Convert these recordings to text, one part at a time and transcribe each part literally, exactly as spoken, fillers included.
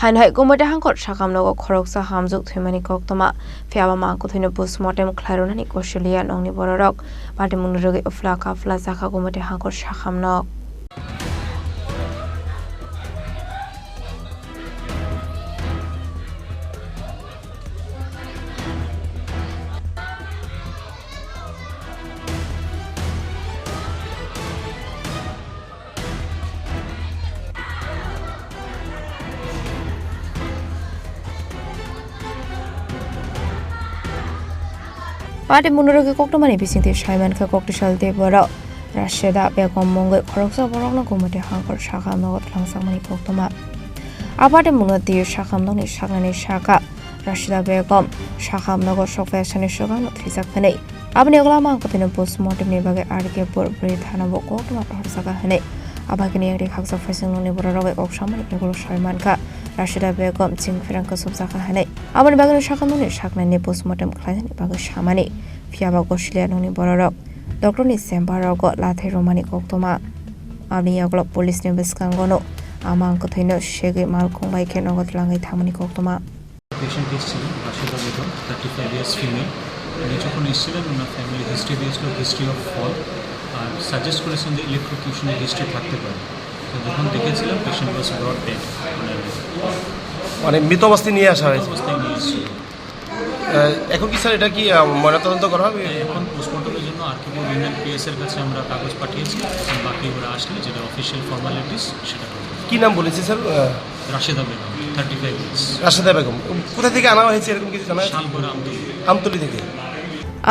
Ani hai Gumati hangkor sakam nogo khoroksa hamjwk thwimani koktwma, phiya ba mang kwthwino postmortem khlai rwnani kosiliya nokni bororok. Patimungni rwgwi uphla kaphla jakha Gumati hangkor sakam nok. Patimungni rwgwi koktwmani bisingtwi saimankha, koktwsal tei borok Rashida Begum mungwi khoroksa borokno Gumati hangkor sakam nogo twlangjakmani koktwma. A patimungno twiwi sakam nokni saknani saka Rashida Begum sakam nogo sokphai sani swkangno thwijak hwnwi. Aboni ulo mang kwthwino postmortemni bagwi R K Pur bwrwi thanao koktwma rohorjak hwnwi. Abaikhe yakri khaksa phaising nokni bororok bai kok samani yagulo saimankha Rashida Begum ching pherang kwchupjak hwnwi. Aboni bagwino sakam nokni saknani postmortem khlainani bagwi samani. Phiya ba kosiliya nokni bororok doctorni chamber rogo lathai romani koktwma. Aboni yagulo police ni bwskango no a mang kwthwino segwi malkhung bai khe nogo twlangwi thangmani koktwma. Patient এসেছিলেন Rasheda Begum, thirty five years female. উনি যখন এসেছিলেন, ওনার family history দিয়েছিল, history of fall, আর suggest করেছেন যে ইলেকট্রোকিউশনের হিস্ট্রি থাকতে পারে। তো যখন দেখেছিলাম, পেশেন্ট ওয়াজ ব্রট ডেড। মানে, মানে মৃত অবস্থায় নিয়ে আসা হয়েছে। অবস্থায় নিয়ে এসেছিল। আহ, এখন কি স্যার এটা কি, আহ, ময়নাতদন্ত করা হবে? হ্যাঁ, এখন পোস্টমর্টমের জন্য R K P women P S এর কাছে আমরা কাগজ পাঠিয়েছি, এখন বাকি ওরা আসলে যেটা অফিসিয়াল ফর্মালিটিস সেটা করবে। কি নাম বলেছে sir? Uh, Rasheda Begum, thirty five years. Rasheda Begum. কোথা থেকে আনা হয়েছে এরকম কিছু জানা আছে? শালবরা আমতলি। আমতলি থেকে।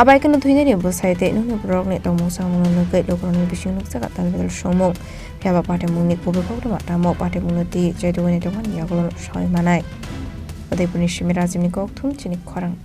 Abai kheno thwinani bwsai tei nokni borokni tongmung samungno nugwi lukurokni bising nukjago tal bedal songmung. Phiya ba patimungni kubui koktwma tamo patimungno twi chaidugani tongmani yagulo sawi manai. Udaipurni simi Rajibni kokthum chini khorang.